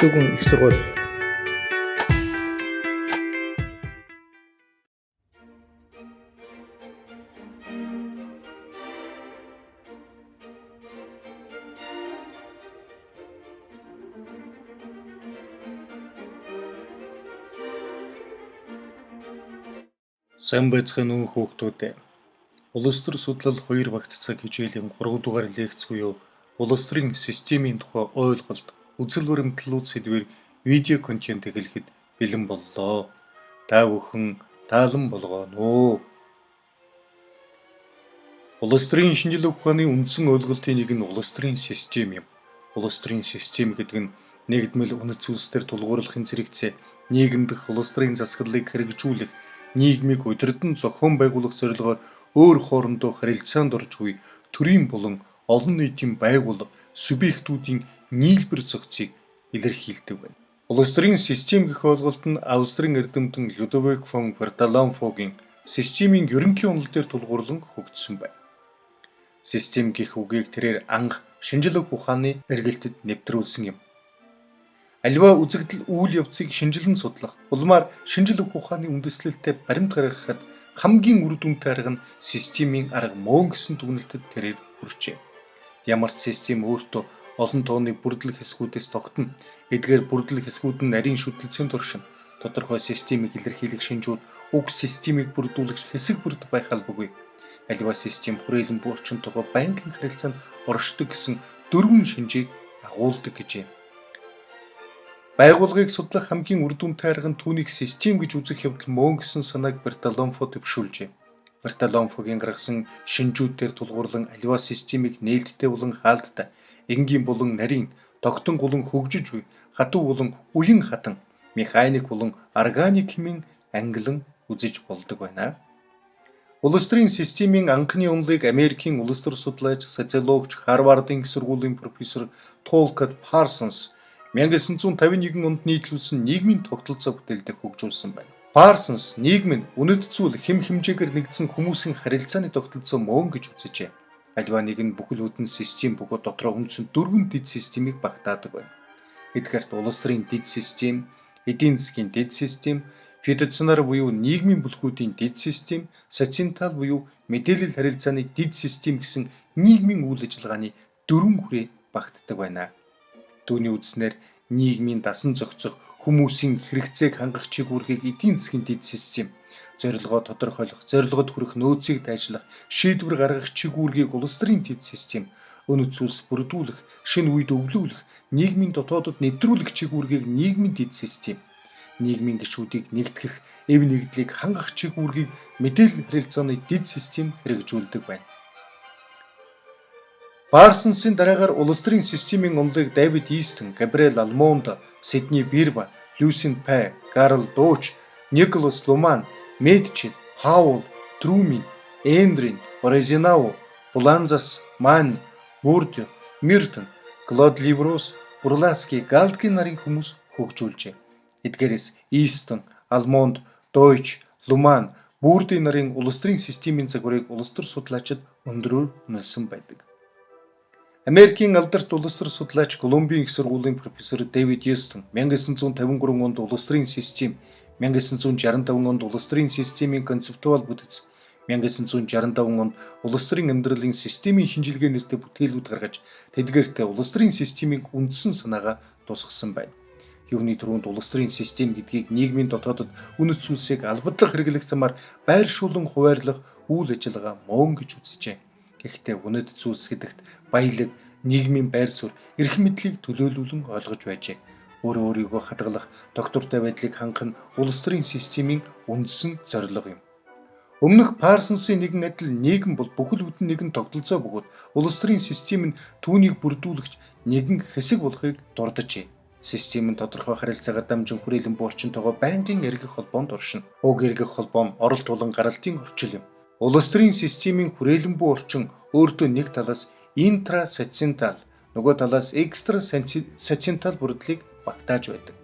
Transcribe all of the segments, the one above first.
Бүлтүгэн их сургууль. Сайн байцгаана уу хүүхдүүд ээ. Улс төр судлал 2 багц цаг хичээлийн 3 дугаар лекц буюу улс төрийн системийн тухай ойлголт, үзэл баримтлалууд сэдвээр видео контент эхлэхэд бэлэн боллоо. Та бүхэн таалан болгооно. Улс төрийн шинжлэх ухааны үндсэн ойлголтын нэг нь улс төрийн систем юм. Улс төрийн систем гэдэг нь нэгдмэл үнэт зүйлс дээр тулгуурлахын зэрэгцээ нийгэм дэх улс төрийн засаглалыг хэрэгжүүлэх, нийгмийг удирдан зохион байгуулах зорилгоор өөр хоорондоо харилцаанд орж буй төрийн болон олон нийтийн байгууллага, субъектүүдийн нийлбэр зохицыг илэрхийлдэг байна. Улс төрийн систем гэх ойлголт нь Австрийн эрдэмтэн Людовик фон Берталанфогийн системийн ерөнхий онол дээр тулгуурлан хөгжсөн байна. Систем гэх үгийг тэрээр анх шинжлэх ухааны эргэлтэд нэвтрүүлсэн юм. Аливаа үзэгдэл үйл явцыг шинжилэн судлах, улмаар шинжлэх ухааны үндэслэлтэй баримт гаргахад хамгийн үр дүнтэй арга нь системийн арга мөн гэсэн дүгнэлтэд тэрээр хүрчээ. Ямар ч систем өөртөө олон тооны бүрдэл хэсгүүдээс тогтно. Эдгээр бүрдэл хэсгүүд нь нарийн шүтэлцээнд оршино. Тодорхой системийг илэрхийлэх шинжүүд уг системийг бүрдүүлэх хэсэг бүрд байх албагүй. Аливаа систем хүрээлэн буй орчинтойгоо байнгын харилцаанд оршдог гэсэн дөрвөн шинжийг агуулдаг гэжээ. Байгууллагыг судлах хамгийн үр дүнтэй арга нь түүнийг систем гэж үзэх явдал мөн гэсэн санааг Берталонфо дэвшүүлжээ. Берталонфогийн гаргасан шинжүүд дээр тулгуурлан аливаа системийг нээлттэй болон хаалттай, энгийн болон нарийн, тогтон болон хөгжиж буй, хатуу болон уян хатан, механик болон органик хэмээн ангилан үзэж болдог байна. Улс төрийн системийн анхны онолыг Америкийн улс төр судлаач, социологч, Харвардын их сургуулийн профессор Толкот Парсонс 1951 онд нийтлүүлсэн нийгмийн тогтолцоо бүтээлдээ хөгжүүлсэн байна. Парсонс нийгэм нь үнэт зүйл хэм хэмжээгээр нэгдсэн хүмүүсийн харилцааны тогтолцоо мөн гэж үзэжээ. Аливаа нэг нь бүхэл бүтэн систем бөгөөд дотроо үндсэн дөрвөн дэд системийг багтаадаг байна. Эдгээрт улс төрийн дэд систем, эдийн засгийн дэд систем, федерционар буюу нийгмийн бүлгүүдийн дэд систем, социентал буюу мэдээлэл харилцааны дэд систем гэсэн нийгмийн үйл ажиллагааны дөрвөн хүрээ багтдаг байна. Түүний үзснээр нийгмийн дасан зохицох, хүмүүсийн хэрэгцээг хангах чиг үүргийг эдийн засгийн дэд систем, зорилгоо тодорхойлох, зорилгод хүрэх нөөцийг дайчлах, шийдвэр гаргах чиг үүргийг улс төрийн дэд систем, үнэт зүйлс бүрдүүлэх, шинэ үед өвлүүлэх, нийгмийн дотоодод нэвтрүүлэх чиг үүргийг нийгмийн дэд систем, нийгмийн гишүүдийг нэгтгэх, эв нэгдлийг хангах чиг үүргийг мэдээлэл харилцааны дэд систем хэрэгжүүлдэг байна. Парсонсын дараагаар улс төрийн системийн онолыг Дэвид Истон, Габриэл Алмонд, Сидни Бирба, Люсин Пэ, Карл Дууч, Николас Луман, Медчил, Паул, Трумин, Эндрин, Борезинау, Буланзас, Ман, Бурдю, Миртон, Клод Ливрос, Бурлацкий, Галдкин нарын хүмүүс хөгжүүлжээ. Эдгээрээс Истон, Алмонд, Дойч, Луман, Бүрди нарын улс төрийн системийн загварыг улс төр судлаачид өндрөөр үнэлсэн байдаг. Америкийн алдарт улс төр судлаач Колумбийн их сургуулийн профессор Дэвид Юстон 1953 онд улс төрийн систем, 1965 онд улс төрийн системийн концептуал бүтэц, 1965 онд улс төрийн амьдралын системийн шинжилгээ нэртэй бүтээлүүд гаргаж, тэдгээртээ улс төрийн системийг үндсэн санаагаа тусгасан байна. Юуны түрүүнд улс төрийн систем гэдгийг нийгмийн дотоодод үнэт зүйлсийг албадлах хэрэглэх замаар байршуулан хуваарлах үйл ажиллагаа мөн гэж үзжээ. Гэхдээ үнэт зүйлс гэдэгт баялаг, нийгмийн байр суурь, эрх мэдлийг төлөөлүүлэн ойлгож байжээ. Өөрөө өөрийгөө хадгалах, доктортой байдлыг хангах нь улс төрийн системийн үндсэн зорилго юм. Өмнөх Парсонсын нэгэн адил нийгэм бол бүхэл бүтэн нэгэн тогтолцоо бөгөөд улс төрийн систем нь түүнийг бүрдүүлэгч нэгэн хэсэг болохыг дурджээ. Систем нь тодорхой харилцаагаар дамжин хүрээлэн буй орчинтойгоо байнгын эргэх холбоонд оршино. Уг эргэх холбоо нь оролт болон гаралтын орчил юм. Улс төрийн системийн хүрээлэн буй орчин өөртөө нэг талаас интрасоциентал, нөгөө талаас экстрасоциентал бүрдлийг багтааж байдаг.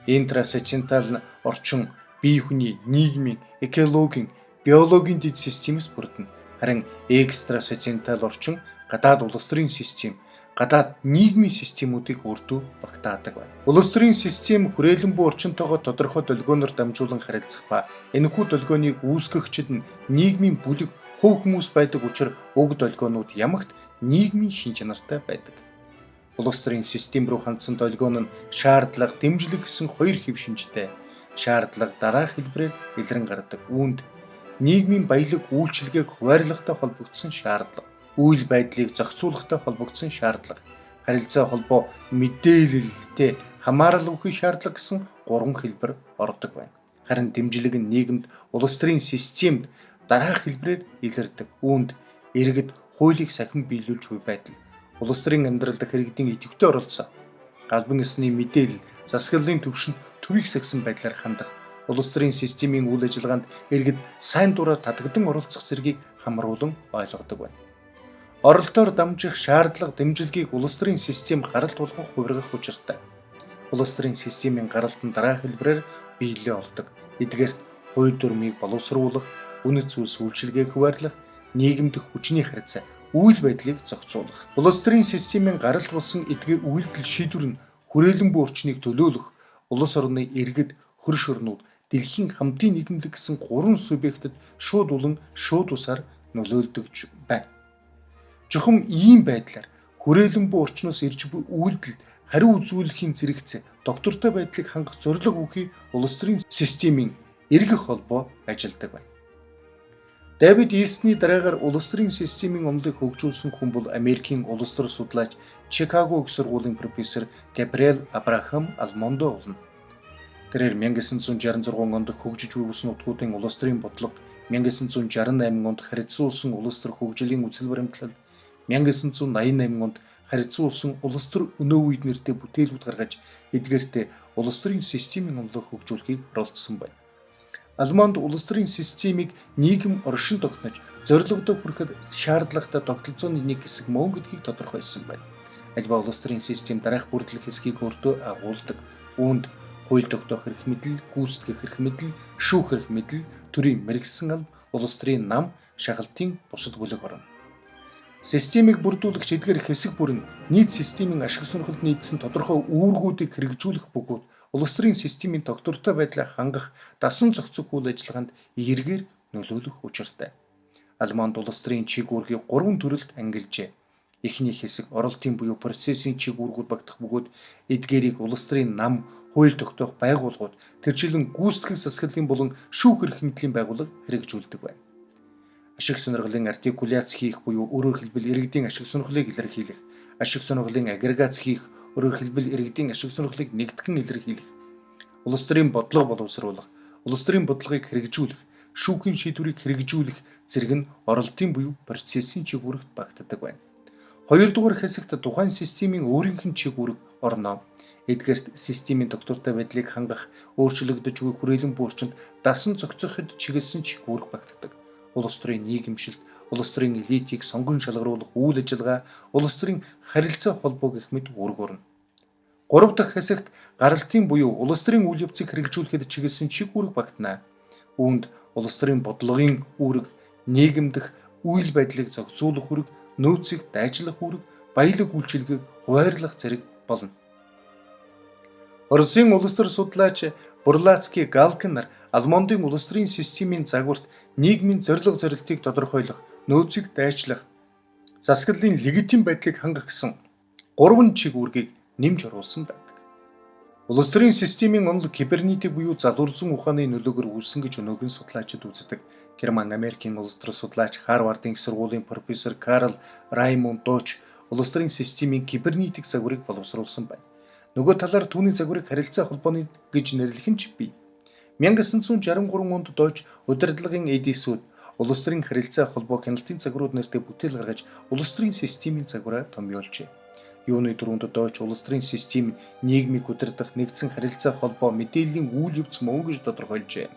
Интрасоциентал нь орчин бие хүний, нийгмийн, экологийн, биологийн дэд системээс бүрдэнэ. Харин экстрасоциентал орчин гадаад улс төрийн систем, гадаад нийгмийн системүүдийг өрдөө багтаадаг байна. Улс төрийн систем хүрээлэн буй орчинтойгоо тодорхой долгионоор дамжуулан харилцах ба энэхүү долгионыг үүсгэгчид нь нийгмийн бүлэг, хувь хүмүүс байдаг учир уг долгионууд ямагт нийгмийн шин чанартай байдаг. Улс төрийн систем рүү хандсан долгион нь шаардлага, дэмжлэг гэсэн хоёр хэв шинжтэй. Шаардлага дараах хэлбэрээр илрэн гардаг. Үүнд нийгмийн баялаг үйлчилгээг хуваарлахтай холбогдсон шаардлага, үйл байдлыг зохицуулахтай холбогдсон шаардлага, харилцаа холбоо мэдээлэлтэй хамаарал бүхий шаардлага гэсэн гурван хэлбэр ордог байна. Харин дэмжлэг нь нийгэмд улс төрийн системд дараах хэлбэрээр илэрдэг. Үүнд иргэд хуулийг сахин биелүүлж буй байдал, улс төрийн амьдрал дах иргэдийн идэвхтэй оролцоо, албан ёсны мэдээлэл, засаглалын түвшинд төвийг сахисан байдлаар хандах, улс төрийн системийн үйл ажиллагаанд иргэд сайн дураар татагдан оролцох зэргийг хамруулан ойлгодог байна. Оролтоор дамжих шаардлага дэмжлэгийг улс төрийн систем гаралт болгох хувиргах учиртай. Улс төрийн системийн гаралт нь дараах хэлбэрээр биелэлээ олдог. Эдгээрт хууль дүрмийг боловсруулах, үнэт зүйлс үйлчилгээг хуваарлах, нийгэмдэх хүчний харьцаа, үйл байдлыг зохицуулах. Улс төрийн системийн гаралт болсон эдгээр үйлдэл шийдвэр нь хүрээлэн буй орчныг төлөөлөх, улс орны иргэд, хөрш орнууд, дэлхийн хамтын нийгэмлэг гэсэн гурван субъектэд шууд улан шууд усаар нөлөөлдөг байна. Чухам ийм байдлаар хүрээлэн буй орчноос ирж буй үйлдэл хариу үзүүлэхийн зэрэгцээ доктортой байдлыг хангах зорилго бүхий улс төрийн системийн эргэх холбоо ажилладаг байна. Дэвид Истний дараагаар улс төрийн системийн онолыг хөгжүүлсэн хүн бол Америкийн улс төр судлаач, Чикаго их сургуулийн профессор Габриэл Абрахам Алмондо болно. Тэрээр 1966 онд хөгжиж буй бүс нутгуудын улс төрийн бодлого, 1968 онд харьцуулсан улс төр хөгжлийн үзэл баримтлал, 1988 онд харьцуулсан улс төр өнөө үед нэртэй бүтээлүүд гаргаж эдгээртээ улс төрийн системийн онолыг хөгжүүлэхийг оролдсон байна. Алмонд улс төрийн системийг нийгэм оршин тогтнож зорилгодоо хүрэхэд шаардлагатай тогтолцооны нэг хэсэг мөн гэдгийг тодорхойлсон байна. Альва улс төрийн систем дараах бүрдлэх хэсгийг өртөө агуулдаг. Үүнд хууль тогтоох эрх мэдэл, гүйцэтгэх эрх мэдэл, шүүх эрх мэдэл, төрийн мэргэсэн алба, улс төрийн нам, шагалтын бусад бүлэг орно. Системийг бүрдүүлэгч эдгээр хэсэг бүр нь нийт системийн ашиг сонирхолд нийцсэн тодорхой үүргүүдийг хэрэгжүүлэх бөгөөд улс төрийн системийн тогтвортой байдлаа хангах, дасан зохицох үйл ажиллагаанд эргээр нөлөөлөх учиртай. Алмонд улс төрийн чиг үүргийг гурван төрөлд ангилжээ. Эхний хэсэг оролтын буюу процессын чиг үүргүүд багтах бөгөөд эдгээрийг улс төрийн нам, хууль тогтоох байгууллагууд, тэрчлэн гүйцэтгэх засаглалын болон шүүх эрх мэдлийн байгууллага хэрэгжүүлдэг байна. Ашиг сонирхлын артикуляц хийх буюу өөрөөр хэлбэл иргэдийн ашиг сонирхлыг илэрхийлэх, ашиг сонирхлын агрегац хийх, өөрөөр хэлбэл иргэдийн ашиг сонирхлыг нэгтгэн илэрхийлэх, улс төрийн бодлого боловсруулах, улс төрийн бодлогыг хэрэгжүүлэх, шүүхийн шийдвэрийг хэрэгжүүлэх зэрэг нь оролтын буюу процессын чиг үүрэгт багтдаг байна. Хоёрдугаар хэсэгт тухайн системийн өөрийнх нь чиг үүрэг орно. Эдгээрт системийн тогтвортой байдлыг хангах, өөрчлөгдөж буй хүрээлэн буй орчинд дасан зохицоход чиглэсэн чиг үүрэг багтдаг. Улс төрийн нийгэмшилт, улс төрийн элитийг сонгон шалгаруулах үйл ажиллагаа, улс төрийн харилцаа холбоо гэх мэт үүрэг орно. Гурав дахь хэсэгт гаралтын буюу улс төрийн үйл явцыг хэрэгжүүлэхэд чиглэсэн чиг үүрэг багтана. Үүнд улс төрийн бодлогын үүрэг, нийгэмдэх үйл байдлыг зохицуулах үүрэг, нөөцийг дайчлах үүрэг, баялаг үйлчилгээг хуваарлах зэрэг болно. Оросын улс төр судлаач Бурлацкий Галкин нар Алмондын улс төрийн системийн загварт нийгмийн зорилго зорилтыг тодорхойлох, нөөцийг дайчлах, засаглалын легитим байдлыг хангах гэсэн гурван чиг үүргийг нэмж оруулсан байдаг. Улс төрийн системийн онол кибернетик буюу залуурзан ухааны нөлөөгөөр үүссэн гэж өнөөгийн судлаачид үздэг. Герман, Америкийн улс төр судлаач, Харвардын их сургуулийн профессор Карл Раймонд Дойч улс төрийн системийн кибернетик загварыг боловсруулсан байна. Нөгөө талаар түүний загварыг харилцаа холбооны гэж нэрлэх нь ч бий. 1963 онд Дойч удирдлагын эдисүүд улс төрийн харилцаа холбоо хяналтын загварууд нэртэй бүтээл гаргаж улс төрийн системийн загвараа томьёолжээ. Юуны түрүүнд Дойч улс төрийн систем нийгмийг удирдах нэгдсэн харилцаа холбоо мэдээллийн үйл явц мөн гэж тодорхойлжээ.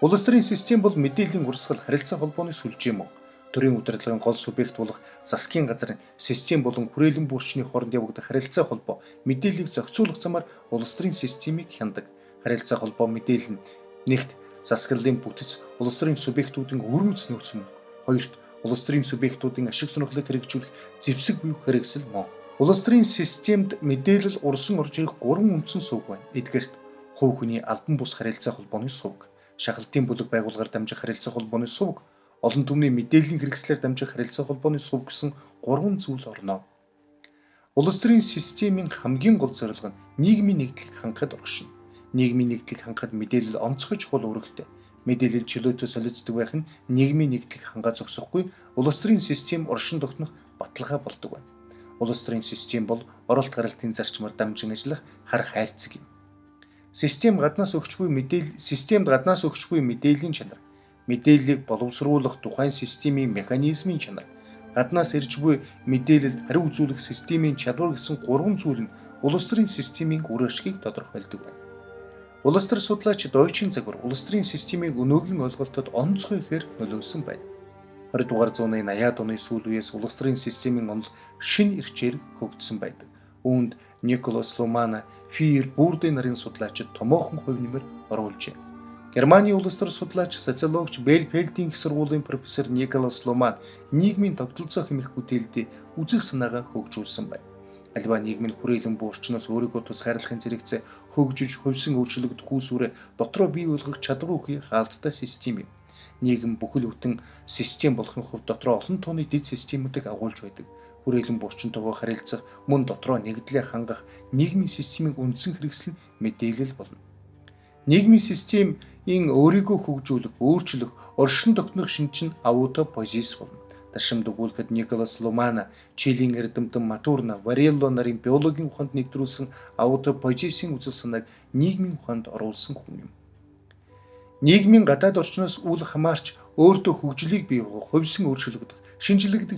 Улс төрийн систем бол мэдээллийн урсгал, харилцаа холбооны сүлжээ мөн. Төрийн удирдлагын гол субъект болох засгийн газар систем болон хүрээлэн буй орчны хооронд явагдах харилцаа холбоо мэдээллийг зохицуулах замаар улс төрийн системийг хянадаг. Харилцаа холбоо мэдээлэл нь нэгт засаглалын бүтэц, улс төрийн субъектуудын өвөрмөц нөөц мөн. Хоёрт Улс төрийн субъектуудын ашиг сонирхлыг хэрэгжүүлэх зэвсэг буюу хэрэгсэл мөн. Улс төрийн системд мэдээлэл урсан орж ирэх гурван үндсэн сувг байна. Эдгээрт хувь хүний албан бус харилцаа холбооны сувг, шахалтын бүлэг байгууллагаар дамжих харилцаа холбооны сувг, олон түмний мэдээллийн хэрэгслээр дамжих харилцаа холбооны сувг гэсэн гурван зүйл орно. Улс төрийн системийн хамгийн гол зорилго нь нийгмийн нэгдлийг хангахад оршино. Нийгмийн нэгдлийг хангахад мэдээлэл онцгой чухал үүрэгтэй. Мэдээлэл чөлөөтэй солилцдог байх нь нийгмийн нэгдлийг хангаа зогсохгүй улс төрийн систем оршин тогтнох баталгаа болдог байна. Улс төрийн систем бол оролт гаралтын зарчмаар дамжин ажиллах хар хайрцаг юм. Систем гаднаас өгч буй мэдээлэл системд гаднаас өгч буй мэдээллийн чанар, мэдээллийг боловсруулах тухайн системийн механизмын чанар, гаднаас ирж буй мэдээлэлд хариу үзүүлэх системийн чадвар гэсэн гурван зүйл нь улс төрийн системийн үр ашгийг тодорхойлдог байна. Улс төр судлаач Дойчийн загвар улс төрийн системийг өнөөгийн ойлголтод онцгой ихээр нөлөөлсөн байна. 20 дугаар зууны 80-аад оны сүүл үеэс улс төрийн системийн онол шинэ эрчээр хөгжсөн байдаг. Үүнд Николас Лумана, Фиер Бүрдэ нарын судлаачид томоохон хувь нэмэр оруулжээ. Германы улс төр судлаач, социологч Бельфельдийн их сургуулийн профессор Николас Луман нийгмийн тогтолцоо хэмээх бүтээлдээ үзэл санаагаа хөгжүүлсэн байна. Аливаа нийгэм нь хүрээлэн буй орчноос өөрийгөө тусгаарлахын зэрэгцээ хөгжиж, хувьсан өөрчлөгдөх үүсвэрээ дотроо бий болгох чадвар үхий хаалттай систем юм. Нийгэм бүхэл бүтэн систем болохын хувьд дотроо олон тооны дэд системүүдийг агуулж байдаг. Хүрээлэн булчинтойгоо харилцах, мөн дотроо нэгдлээ хангах нийгмийн системийн үндсэн хэрэгсэл нь мэдээлэл болно. Нийгмийн системийн өөрийгөө хөгжүүлэх, өөрчлөх, оршин тогтнох шинж нь аутопозис болно. Дашимд өгүүлэхэд Николас Лумана, Чилийн эрдэмтэн Матурна, Варелло нарын биологийн ухаанд нэвтрүүлсэн аутопозисын үзэл санааг нийгмийн ухаанд оруулсан хүн юм. Нийгмийн гадаад орчноос үл хамаарч өөртөө хөгжлийг бий болгох, хувьсан өөрчлөгдөх, шинжлэгдэх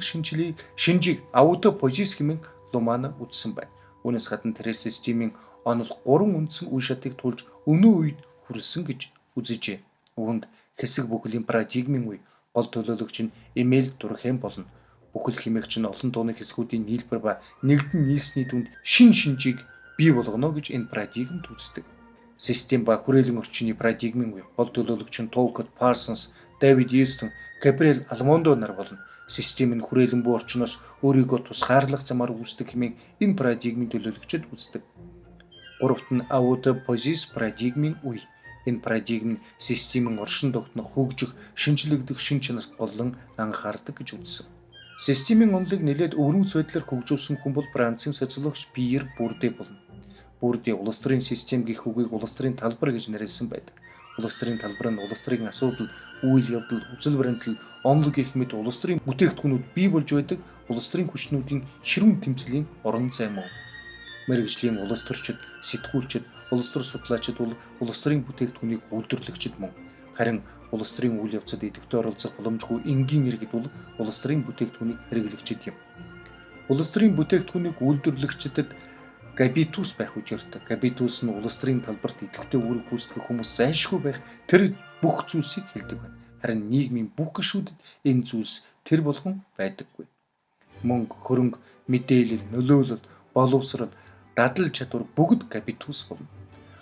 шинжийг аутопозис хэмээн Лумана үзсэн байна. Үүнээс гадна тэрээр системийн онол гурван үндсэн үе шатыг тулж өнөө үед хүрсэн гэж үзэжээ. Үүнд хэсэг бүхлийн парадигмын үе, гол төлөөлөгч нь Эмил Дурхем болно. Бүхэл хэмээгч нь олон тооны хэсгүүдийн нийлбэр ба нэгдэн нийлсний дүнд шин шинжийг бий болгоно гэж энэ парадигмд үздэг. Систем ба хүрээлэн орчны парадигмын үе, гол төлөөлөгч нь Толкот Парсонс, Дэвид Юстон, Габриэл Алмондо нар болно. Систем нь хүрээлэн буй орчноос өөрийгөө тусгаарлах замаар үүсдэг хэмээн энэ парадигмын төлөөлөгчид үздэг. Гуравт нь аутопозис парадигмын үе. Энэ парадигм нь системийн оршин тогтнох, хөгжих, шинжлэгдэх шин чанарт болон анхаардаг гэж үзсэн. Системийн онолыг нэлээд өвөрмөц байдлаар хөгжүүлсэн хүн бол Францын социологч Пьер Бурде болно. Бурде улс төрийн систем гэх үгийг улс төрийн талбар гэж нэрлэсэн байдаг. Улс төрийн талбар нь улс төрийн асуудал, үйл явдал, үзэл баримтлал, онол гэх мэт улс төрийн бүтээгдэхүүнүүд бий болж байдаг улс төрийн хүчнүүдийн ширүүн тэмцлийн орон зай мөн. Мэргэжлийн улс төрчид, сэтгүүлчид, улс төр судлаачид бол улс төрийн бүтээгдэхүүнийг үйлдвэрлэгчид мөн. Харин улс төрийн үйл явцад идэвхтэй оролцох боломжгүй энгийн иргэд бол улс төрийн бүтээгдэхүүнийг хэрэглэгчид юм. Улс төрийн бүтээгдэхүүнийг үйлдвэрлэгчдэд габитус байх үжиртэй. Габитус нь улс төрийн талбарт идэвхтэй үүрэг гүйцэтгэх хүмүүс зайлшгүй байх тэр бүх зүйлсийг хэлдэг байна. Харин нийгмийн бүх гишүүдэд энэ зүйлс тэр болгон байдаггүй. Мөнгө, хөрөнгө, мэдээлэл, нөлөөлөл, боловсрол, дадал чадвар бүгд габитус болно.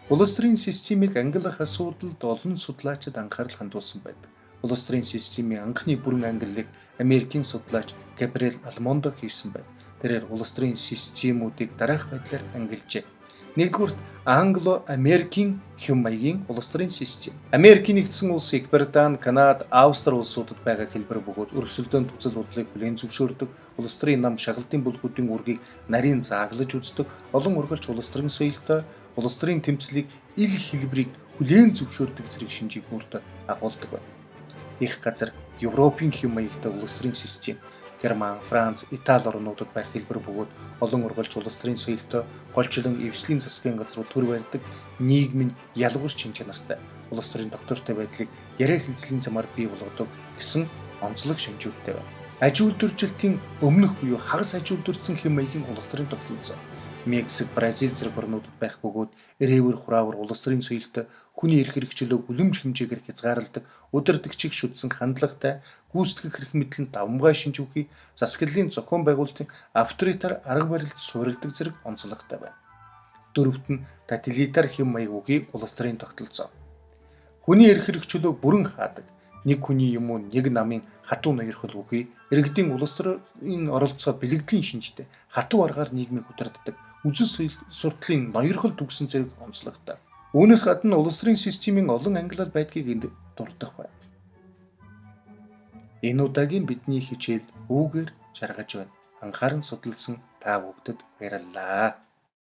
Улс төрийн системийг ангиллах асуудалд олон судлаачид анхаарал хандуулсан байдаг. Улс төрийн системийн анхны бүрэн ангиллалыг Америкийн судлаач Габриэл Алмондо хийсэн байна. Тэрээр улс төрийн системүүдийг дараах байдлаар ангилжээ. Нэгдүгüүрт Англо-Америкийн хэв маягийн улс төрийн систем. Америкийн нэгдсэн улс, Их Британи, Канада, Австри улсуудад байгаа хэлбэр бөгөөд өрсөлдөөн үзэл бодлыг хүлээн зөвшөөрдөг, улс төрийн нам шахалтын бүлгүүдийн үүргийг нарийн зааглаж үздэг, олон ургалч улс төрийн соёлтой, улс төрийн тэмцлийг ил хэлбэрийг хүлээн зөвшөөрдөг зэрэг шинжийг өөртөө агуулдаг байна. Их газар Европын хэв маягтай улс төрийн систем. Герман, Франц, Итали орнуудад байх хэлбэр бөгөөд олон ургалч улс төрийн соёлтой, голчлон эвслийн засгийн газрууд төр барьдаг, нийгэм нь ялгуур чин чанартай, улс төрийн доктортой байдлыг яриа хэлцлийн замаар бий болгодог гэсэн онцлог шинжүүдтэй байна. Аж үйлдвэржилтийн өмнөх буюу хагас аж үйлдвэрсэн хэв маягийн улс төрийн тогтолцоо. Мексик, Бразил зэрэг орнуудад байх бөгөөд ревер хураавар улс төрийн соёлтой, хүний эрх хэрэгчлөөг үлэмж хэмжээгээр хязгаарладаг, удирдагчийг шүтсэн хандлагатай, гүйцэтгэх эрх мэдэл нь давамгай шинж үхий, засаглалын зохион байгуулалтын авторитар арга барилд суурилдаг зэрэг онцлогтой байна. Дөрөвт нь тоталитар хэв маяг үхий улс төрийн тогтолцоо. Хүний эрх хэрэгчлөөг бүрэн хаадаг, Нэг хүний юм уу нэг намын хатуу ноёрхол бүхий иргэдийн улс төрийн оролцоо бэлгэдлийн шинжтэй хатуу аргаар нийгмийг удирддаг үзэл соёл суртлын ноёрхол дүгсэн зэрэг онцлогтой. Үүнээс гадна улс төрийн системийн олон ангилал байдгийг энд дурдах байна. Энэ удаагийн бидний хичээл үүгээр жаргаж байна. Анхааран судалсан та бүгдэд баярлалаа.